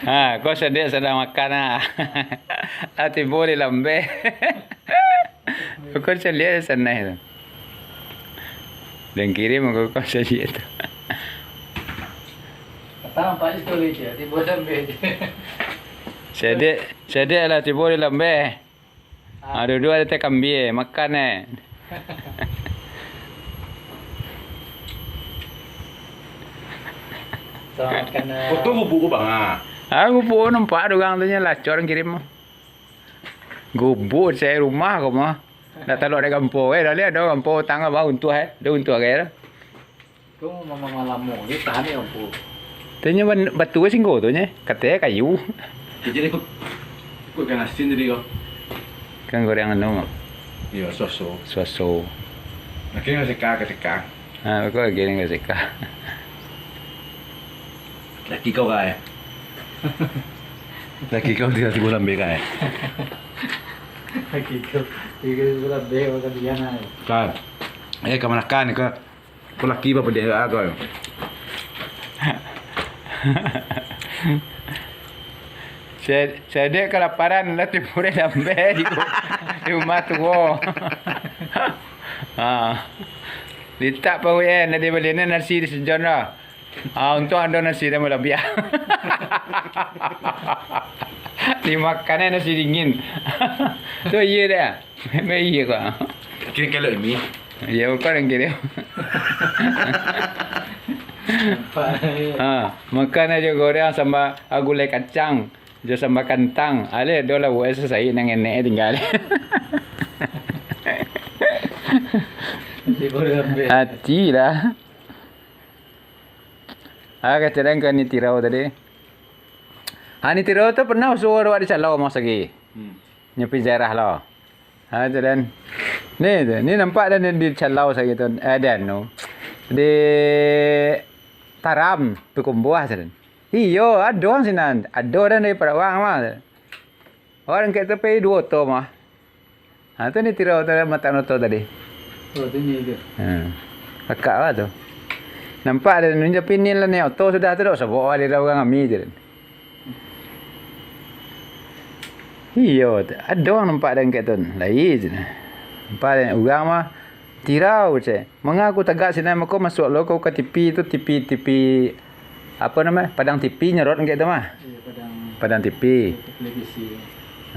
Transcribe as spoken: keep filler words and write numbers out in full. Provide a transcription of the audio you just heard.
Ha, ko sadek sadang makan, ha. Lah tibo di lambeh. Ko caliak sanai tu. Dan kirim ko, ko caliak tu. Datang nampak sekali je, tibo lambeh je. Sadek, sadek lah tibo di lambeh. Ah, duduak di ateh kambia, makan, eh. Selamat makan, eh. Foto gubuk ko, Bang, ah. Ah, gubuk nampak tu, urang tu nyo lacor kirim. Gubuk cek rumah ko mah. Dak talok dek gampo, eh, dah lihat dah gampo tangah bawah untuah, eh. Dah untuah gaya dah. Tu mamang lamo, dia tahan ni ampu. Tu nyo ban-, batu singgo tu nyo, katanya kayu. Jadi aku, aku ikan asin tadi kau. Ikan goreng anu. Iya, soso. Soso. Akhirnya seka, seka. Ha, kau lagi ni seka. Laki kau kai. Laki kau tiga tiga bulan be kai. Laki kau tiga tiga bulan be makan dia nai. Kai. Eh, kamanakan kau? Ko laki bapedek agak ko. Sa-, sadek kalaparan, lah tibo di lambeh di, di rumah tuo. Ha. Litak paruik, eh, nak dibali ni nasi di sejon lah. Ha, untuang ado nasi dah malabiah. Dimakan, eh, nasi dingin. Tu iya dah. Memang iya ko. Kira kalau ini. Iya, bukan yang kira. Ha, makan aja goreng sambal, ah, gulai kacang, jo sambal kantang. Aleh, ado lah buat sesaik nan enek tinggal. Ati lah. Ah, kacadang ka Nitirau tadi. Ha, Nitirau tu pernah usaha awak di Calau mah sagi. Hmm. Nyo pi ziarah lo. Ha, tu dan. Ni tu, ni nampak dan di Calau sagi tu. Eh, dan tu. Di Taram, Tukumbuah tu dan. Iyo, ado urang sinan. Ado urang dari Parawang mah. Urang kek tu pai duo oto mah. Ha, tu Nitirau tu matan oto tadi. Oh, tu ni tu. Ha. Kakak lah tu. Nampak ado ni, tapi ni lah ni oto sudah tu, dak sabok lah dia urang kami je. Iyo, ado urang nampak dan kek tu. Lai je. Nampak dan urang mah tirau je. Manga aku tagak sinan mako masuak lo ka T V tu, T V, T V, apo namo, padang T V nyorot kek tu mah. Iyo, padang. Padang T V. Televisi.